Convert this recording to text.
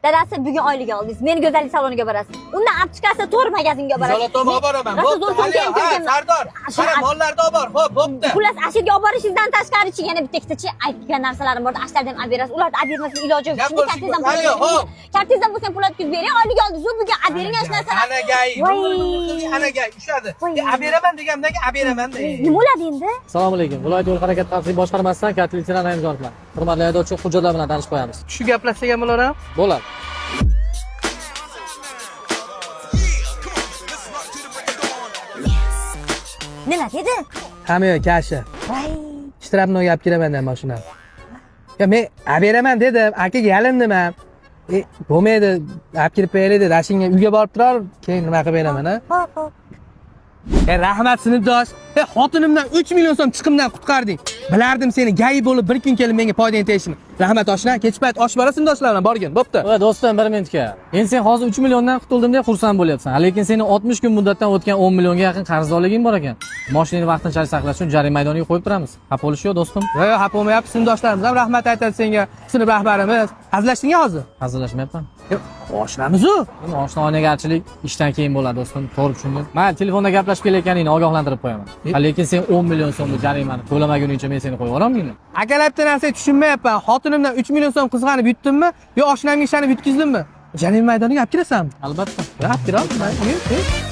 Dadasi, bugun oylik oldingiz. Meni go'zallik saloniga borasiz. Undan olib chiqasiz, to'g'ri magazinga borasiz. Zolotova olib boraman. Rosa Bo'pti, zo'r sumka Alo, ha, ham. Sardor. Qara, mollarni olib bor. Xo'p, bo'pti. Xullas, ana yerga olib borishingizdan tashqarichi yana bitta ikkitachi aytgan narsalarim bor. Ashlardan olib berasiz. Ularni olib bermaslik iloji yo'q. Gap Shunda bo'lsin. kartangizdan pul Alo, o'tkazib hop. Kartangizdan bo'lsa ham pul o'tkazib bering. Oylik oldingiz, bugun olib bering ana shu narsalarni. Ana gay. Voy. Ana gay ushladi. Voy. Olib beraman deganimdan keyin olib beraman de. Nima bo'ladi endi? Assalomu alaykum. Viloyat yo'l harakati xavfsizlik boshqarmasidan katta leytenant Rahimjonovman. Hurmatli haydovchi, hujjatlar bilan tanishib qo'yamiz. Shu gaplashsak ham bo'lar. Bo'ladi. Nima dedi? Hamma yo'q, kashi. Voy. Shtrafnoyga olib kelaman dedim mashinani. Ya men olib beraman dedim, akaga yalindim ham. Bo'lmaydi, olib kirib beraylik dedi. Ashinga uyga borib turar, keyin nima qilib beraman, ha? Hop, hop. Rahmat sinfdosh. Xotinimdan 3 million so'm chiqimdan qutqarding. Bilardim seni gay bo'lib bir kun kelib menga foydang tegishini. Rahmat oshna, kech payt osh borasan sinfdoshlar bilan borgin. Bo'pti. Va do'stim, bir minutga. Endi sen hozir 3 milliondan qutuldim deb xursand bo'lyapsan. Lekin seni 60 kun muddatdan o'tgan 10 millionga yaqin qarzdorliging bor ekan. Mashinani vaqtinchalik saqlash uchun jarima maydoniga qo'yib turamiz. Xafa bo'lish yo'q, do'stim. Yo'q, xafa bo'lmayapti, sinfdoshlarimiz ham rahmat aytadi senga. Sinf rahbarimiz. Hazillashdingmi hozir? Hazillashmayapman. Yo'q, oshnamiz-u. Endi oshna oynagarchilik ishdan keyin bo'ladi, do'stim. To'g'ri tushunding. Mayli, telefonda gaplashib kelayotganingni ogohlantirib qo'yaman. Lekin sen 10 million so'mlik jarimani to'lamaguningcha men seni qo'yib yuborolmayman. Akalar, bitta narsaga tushunmayapman. Xotinimdan 3 million so'm qizg'anib yutdimmi, yo oshnamga ishonib yutkizdimmi? Jarima maydoniga olib kelasanmi? Albatta. Olib kiraman.